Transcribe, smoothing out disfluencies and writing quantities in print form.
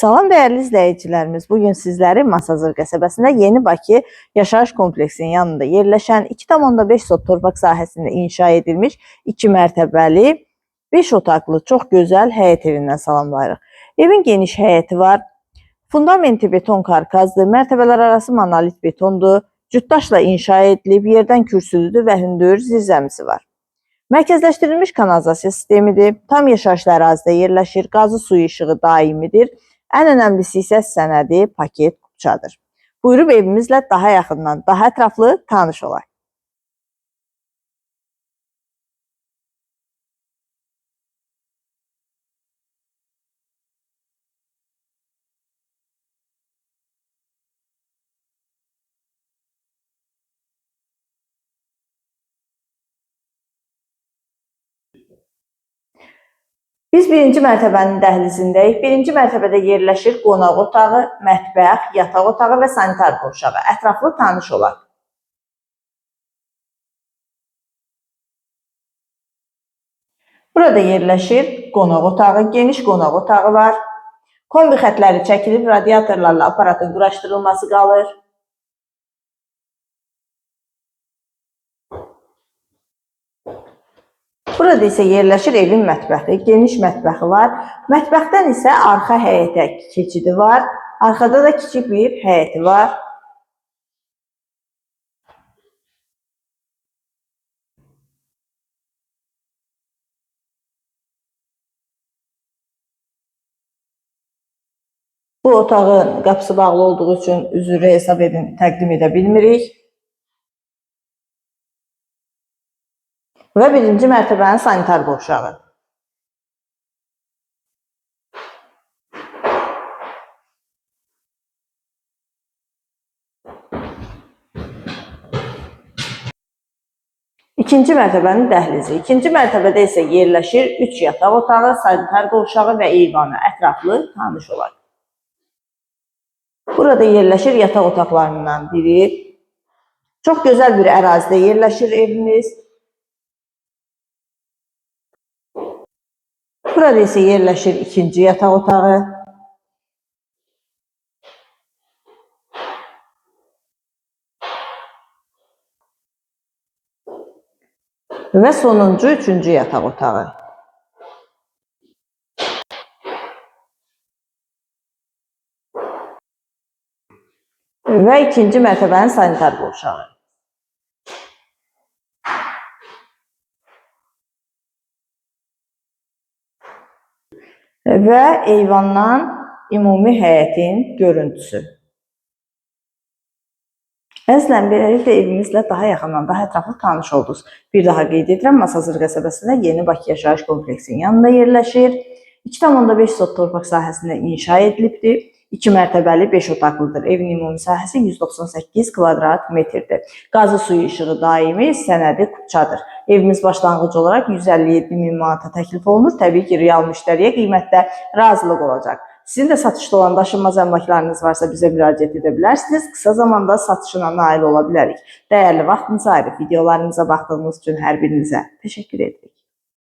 Salam dəyərli izləyicilərimiz. Bu gün sizləri Masazır qəsəbəsində Yeni Bakı yaşayış kompleksinin yanında yerləşən 2,5 sot torpaq sahəsində inşa edilmiş 2 mərtəbəli 5 otaqlı çox gözəl həyət evindən salamlayırıq. Evin geniş həyəti var. Fundamenti beton karkazdır. Mərtəbələr arası monolit betondur. Cütdaşla inşa edilib, yerdən kürsülüdür və hündür zirzəmisi var. Mərkəzləşdirilmiş kanalizasiya sistemidir. Tam yaşayışlı ərazidə yerləşir. Qazı suyu işığı daimidir. Ən önəmlisi isə sənədi paket kupçadır. Buyurub evimizlə daha yaxından, daha ətraflı tanış olaq. Biz birinci mərtəbənin dəhlizindəyik. Birinci mərtəbədə yerləşir qonaq otağı, mətbəx, yataq otağı və sanitar qovşağı. Ətraflı tanış olaq. Burada yerləşir qonaq otağı, geniş qonaq otağı var. Kombi xətləri çəkilib, radiatorlarla aparatın quraşdırılması qalır. Burada isə yerləşir evin mətbəxi, geniş mətbəxi var. Mətbəxdən isə arxa həyətə keçidi var. Arxada da kiçik bir həyəti var. Bu otağın qapısı bağlı olduğu üçün üzrü hesab edin, təqdim edə bilmirik. Və birinci mərtəbənin sanitar qovşağı. İkinci mərtəbənin dəhlizi. İkinci mərtəbədə isə yerləşir 3 yataq otağı, sanitar qovşağı və eyvanı. Ətraflı tanış olaq. Burada yerləşir yataq otaqlarından biri. Çox gözəl bir ərazidə yerləşir evimiz. Burada isə yerləşir ikinci yataq otağı. Və sonuncu, üçüncü yataq otağı. Və ikinci mərtəbənin sanitar qovşağı. Və eyvandan ümumi həyətin görüntüsü. Əzizlərim, beləliklə evimizlə daha yaxından, daha ətraflı tanış oldunuz. Bir daha qeyd edirəm, Masazır qəsəbəsində Yeni Bakı yaşayış kompleksinin yanında yerləşir. 2,5 sot torpaq sahəsində inşa edilibdir. 2 mərtəbəli 5 otaqlıdır. Evin ümumi sahəsi 198 kvadrat metrdir. Qazı suyu işığı daimi, sənədi kupçadır. Evimiz başlanğıc olaraq 157 min manata təklif olunur. Təbii ki, real müştəriyə qiymətdə razılıq olacaq. Sizin də satışda olan daşınmaz əmlaklarınız varsa bizə müraciət edə bilərsiniz. Qısa zamanda satışına nail ola bilərik. Dəyərli vaxtınızı ayırıb videolarımıza baxdığınız üçün hər birinizə təşəkkür edirik.